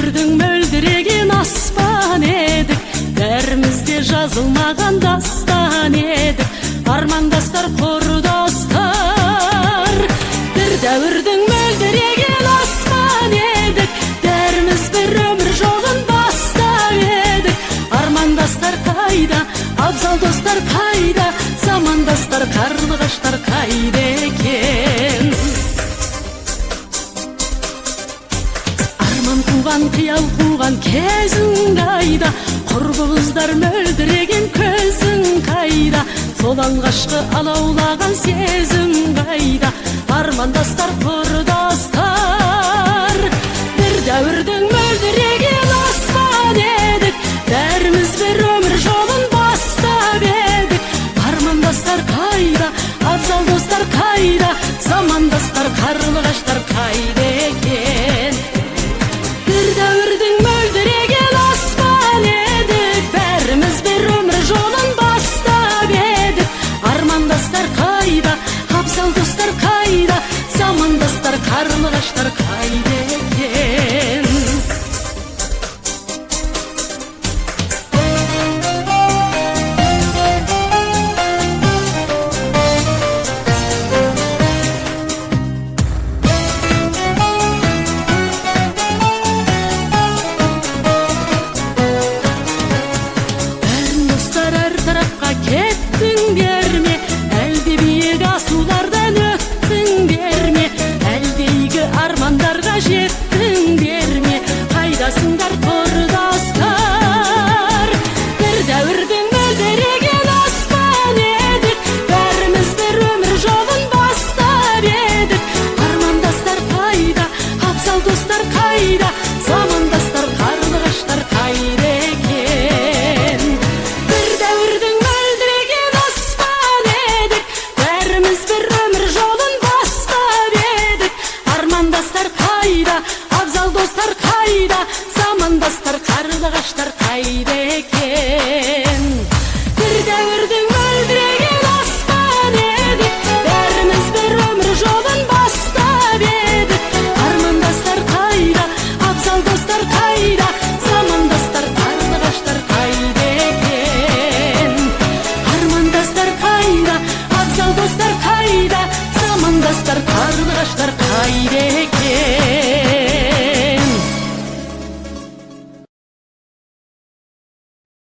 дәуірдің мөлдіреген аспан едік, бәріміз де жазылмаған дастан едік. Армандастар, құрдастар, бір дәуірдің мөлдіреген аспан едік, бәріміз бір өмір жолын бастап едік. Армандастар қайда, абзал достар қайда, замандастар, қарлығаштар қайда екен? Арман қуған, қиял қуған кезің қайда? Құрбы қыздар, мөлдіреген көзің қайда? Сол алғашқы алаулаған сезім қайда? Армандастар, құрдастар, бір дәуірдің мөлдіреген аспан едік, бәріміз бір өмір жолын бастап едік. Армандастар қайда, абзал достар қайда, замандастар, қарлығаштар қайда екен? Бір дәуірдің мөлдіреген аспан едік, бәріміз бір өмір жолын бастап едік. Армандастар қайда, абзал достар қайда, замандастар, қарлығаштар қайда екен? Бәрін достар, әр тарапқа кеттіңдер ме, әлде биік асулардан өттіңдер ме, әлде игі армандарға жеттіңдер ме? Қайдасыңдар, құрдастар? Бір дәуірдің мөлдіреген аспан едік, бәріміз бір өмір жолын бастап едік. Армандастар қайда, абзал достар қайда, замандастар, қарлығаштар қайда екен? Бір дәуірдің мөлдіреген аспан едік, бәріміз бір өмір жолын бастап едік. Армандастар қайда, абзал достар қайда, замандастар, қарлығаштар қайда екен? Бір дәуірдің мөлдіреген аспан едік, бәріміз бір өмір жолын бастап едік. Армандастар қайда, абзал достар қайда, замандастар, қарлығаштар қайда екен? Армандастар қайда, абзал достар қайда, замандастар, қарлығаштар қайда?